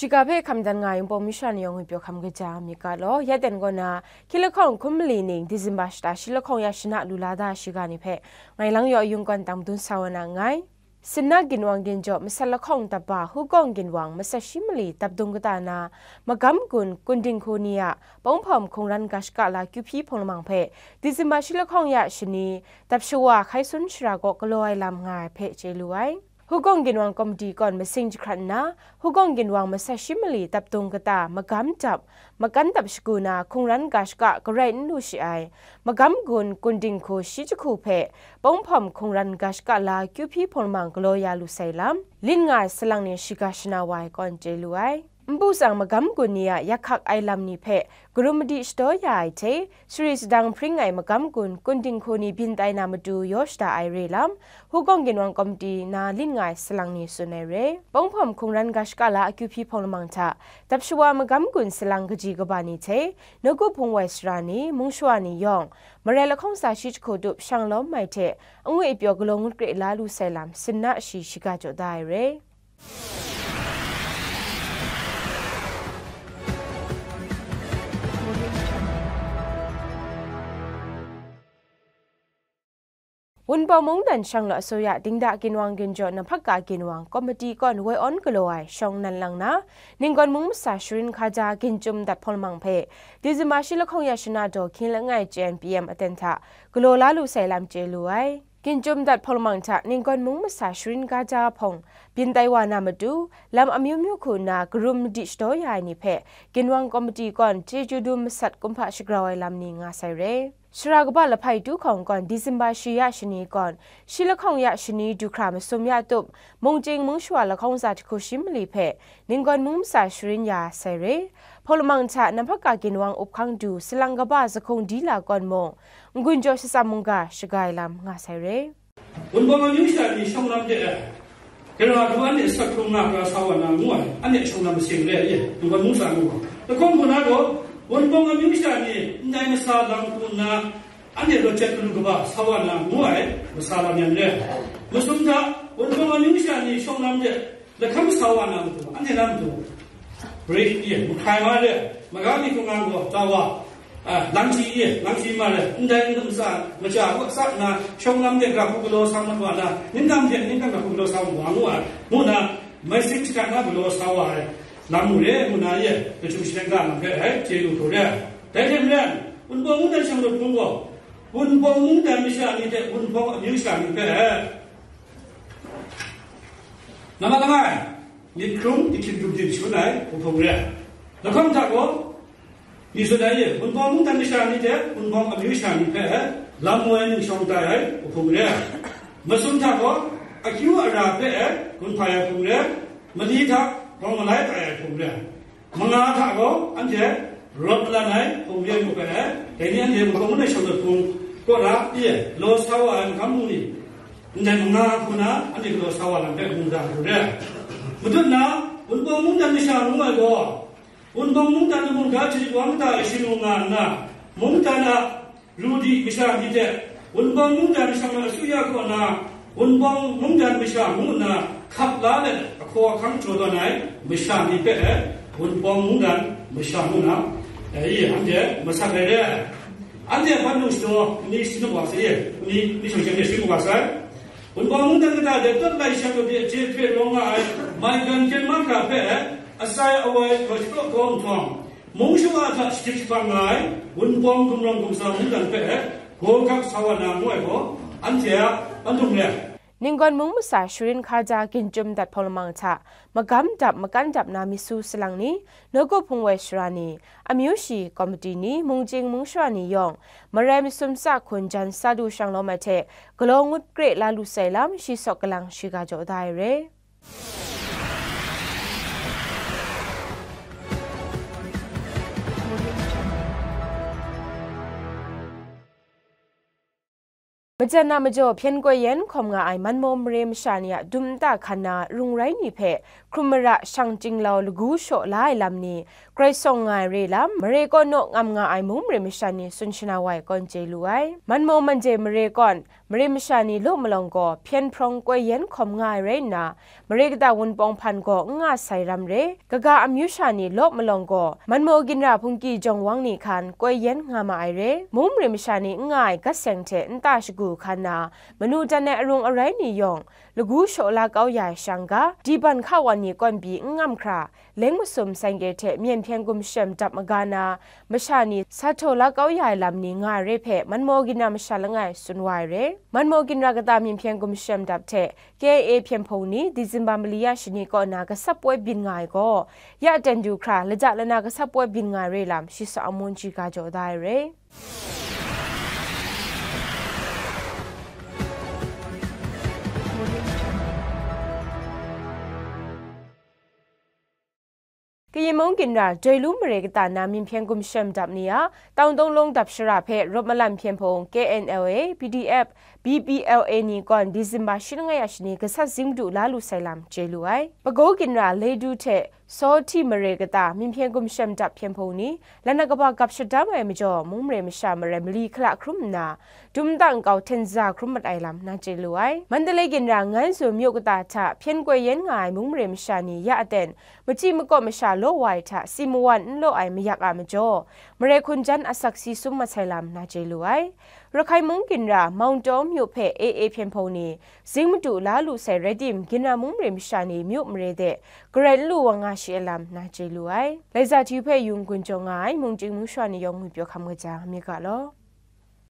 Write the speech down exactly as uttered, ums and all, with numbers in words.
Shiga hpe hkam dan nga ai Wunpawng masha ni yawng ngwi pyaw hkam kaja mi ga law, ya ten kaw na, hkying lahkawng hkum mali ning, Disemba shata shi lahkawng ya shana lu la da shiga ni hpe, ngai lang yaw yung kawn tang madun sa wa na nngai. Sinna ginwang ginjaw masat lahkawng dap ba Hugawng ginwang masat shi mali dap dung kata na, magam gun kun dinghku ni a panghpawm hkungran ga shaka la kyu hpyi hpung lamang hpe, Disemba shi lahkawng ya shani, dap shawa hkai sun shara kaw galaw ai lam nga ai hpe chye lu ai. Hugawng ginwang komiti kawn masing jahkrat nna, Hugawng ginwang masat shi mali dap dung kata magam dap, makan dap shagu na hkungran ga shaka garai n lu shi ai, magam gun kun dinghku shi jahku hpe, panghpawm hkungran ga shaka la kyu hpyi hpung lamang galaw ya lu sai lam, lin nga ai salang ni shiga shana wa ai kawn chye lu ai. Npu tsang magam gun ni a yak hkak ai lam ni hpe karum madi shadaw ya ai hte, sari sadang hpring ai magam gun kun dinghku ni byin tai na matu yaw shada ai re lam, Hugawng ginwang komiti na lin nga ai salang ni tsun ai re. Panghpawm hkungran ga shaka la akyu hpyi hpung lamang hta, dap shawa magam gun salang kaji kaba ni hte, nawku hpung wai sara ni, mung shawa ni yawng, marai lahkawng sa shi jahku tup shang lawm ai hte, angwi apyaw galaw ngut kre la lu sai lam, sinna shi shiga jaw da ai re. Wunpawng mungdan shang law asuya dingda ginwang ginjaw na hpaka ginwang komiti kawn woi awn galaw ai shawng nan lang na, Ninggawn mung masa sharin hkaja ginchyum dat hpawng lamang hpe, Disemba shi lahkawng ya shana daw hkying langai chyen P M aten hta galaw la lu sai lam chye lu ai. Ginchyum dat hpawng lamang hta Ninggawn mung masa sharin hkaja hpawng byin tai wa na matu, lam amyu myu hku nna karum madi shadaw ya ai ni hpe, ginwang komiti kawn chyeju dum masat kumhpa shagrau ai lam ni nga sai re. Sara kaba Lahpai Tu Hkawng kawn Disemba shi ya shani kawn, shi lahkawng ya shani du hkra masum ya tup, mungchying mung shawa lahkawng za jahku shi mali hpe, Ninggawn mung masa sharin ya sai re. Hpawng lamang hta na hpaka ginwang up hkang du salang kaba Zahkung Dila kawn mung, n-gun jaw shatsam mungga shaga ai lam nga sai re. Wunpawng amyu sha ni shawng lam de ai, gara du anhte sat hkrung nga pra sa wa na ngu ai, anhte shawng lam masing re ai, Ninggawn mung sa ngu ai. Lahkawng hku na gaw, Wunpawng amyu sha ni ndai masa lam hku nna, anhte lawt jat galu kaba sa wa na ngu ai, masa lam yan re ai. Masum hta, Wunpawng amyu sha ni shawng lam de, lahkam sa wa na matu, anhte na matu, brave ye, mahkrai ma re, maga mi hkungga gaw, tawa, a, langchyi ye, langchyi ma re, ndai n-, ntsa, maja kaw sa nna, shawng lam de ga hku galaw sa mat wa na, ning dam hte ning dam ga hku galaw sa wa ngu ai, ngu na, mai sing shada na galaw sa wa ai, lam mu re, ngu na ye, kachung shaden ga lam hpe ai, chye lu hkru re. Dai hte maren, Wunpawng mungdan shang lut hpung gaw, Wunpawng mungdan masha ni hte Wunpawng amyu sha ni hpe, Nama langai, myit hkrung, dihkrit grup din shangun ai, Wunpawng re ai. Lahkawng hta gaw, mi tsun ai, Wunpawng mungdan masha ni hte Wunpawng amyu sha ni hpe lam woi ning shawng tai ai, Wunpawng re ai. Masum hta gaw, akyu ara hpe ai, gun hpai ai Wunpawng re ai. Mali hta, gawng malai tai ai Wunpawng re ai. Manga hta gaw anhte rawt malan ai hpung re mu ai, dai ni anhte Wunpawng mungdan shang lut hpung kaw na pyi ai, galaw sa wa ai magam hpung ni, ndai manga hku na anhte galaw sa wa lam hpe mu da hku re ai. Matut na, Wunpawng mungdan masha ngu ai gaw, Wunpawng mungdan hpung ga jarit wang kata e shangun nga nna, mungdan a Ru di masha ni hte, Wunpawng mungdan shang asuya kaw na, Wunpawng mungdan masha ngu nna hkap la let, ahkaw ahkang jaw tawn ai masha ni hpe, Wunpawng mungdan masha ngu na, e, anhte masak ai re. Anhte ban lung shadaw ni shing wa sai, ni, ni shang sha de shing wa sai. Wunpawng mungdan kata de tawt lai shang de je hpe rawng nga ai, maigan kyen mahkra hpe, asai awai gaw shadaw kawng htawng, Mung shawa hta shadip jahpang nga ai, Wunpawng gumrawng gumsa mungdan hpe gaw gap sa wa na ngu ai gaw, anhte a anhtung re ai. Ninggawn mung masa sharin hkaja ginchyum dat hpawng lamang hta, magam dap makan dap na misu salang ni, nawku hpung wai sara ni, amyu shi komiti ni, mungchying mung shawa ni yawng, marai masum tsa hkun jan sa du shang lawm ai hte, galaw ngut kre la lu sai lam, shi sawk kalang shiga jaw da ai re. Majan a majaw hpyen koi yan hkawm nga ai Manmaw mare masha ni a dum nta hkan na rung rai ni hpe hkrum mara shang chyinglau lagu shaw la ai lam ni grai sawng nga ai re lam, mare kaw naw ngam nga ai mung mare masha ni tsun shana wa ai kawn chye lu ai. Manmaw Manje mare kawn, mare masha ni law malawng gaw hpyen hprawng koi yen hkawm nga ai rai nna, mare kata wunpawng hpan gaw n nga sai ram re, kaga amyu sha ni law malawng gaw manmaw ginra hpungki jawng wang ni hkan koi yen nga ma ai re. Mung mare masha ni n nga ai gat seng hte nta shagu hkan na, manu dan ai arung arai ni yawng lagu shaw la kau ya ai shang ga, diban hka wan ni kawn pyi n ngam hkra, leng masum sainge hte myen hpyen gumshem dap maga na, masha ni sa htaw la kau ya ai lam ni nga ai re hpe, manmaw ginra masha langai tsun wa ai re. Manmaw ginra kata myen hpyen gumshem dap hte K I A hpyen hpung ni December mali ya shani kaw na gasap poi byin nga ai gaw, ya ten du hkra laja lana gasap poi byin nga ai re lam shi sa a mun shiga jaw da ai re. Kayin mung ginra, Joi Lu mare kata na myen hpyen gumshem dap ni a, Tawng Tawng Lawng dap shara hpe rawt malam hpyen hpung K N L A, P D F, B P L A ni kawn December shi langai ya shani gasat zing madu la lu sai lam chye lu ai. Pagaw ginra, Leidu hte Sawhti mare kata myen hpyen gumshem dap hpyen hpung ni, lana kaba gap shadam ai majaw, mung mare masha marai mali hkala hkrum nna, dum dang nkau hten za hkrum mat ai lam na chye lu ai. Mandalay ginra Ngan Zun myu kata hta hpyen koi yen nga ai mung mare masha ni ya aten, machyi makaw masha law wa ai hta si mawan n law ai mayak a majaw, marai hkun jan asak si sum mat sai lam na chye lu ai. Rakhai mung ginra Maungtaw myu hpe A A hpyen hpung ni zing madu la lu sai rai tim, ginra mung mare masha ni myu mare de garai n lu wa nga shi ai lam na chye lu ai. Laiza hti hpe yung gun jaw nga ai mungchying mungshwa ni yawng ngwi pyaw hkam ga jang, myit ga law.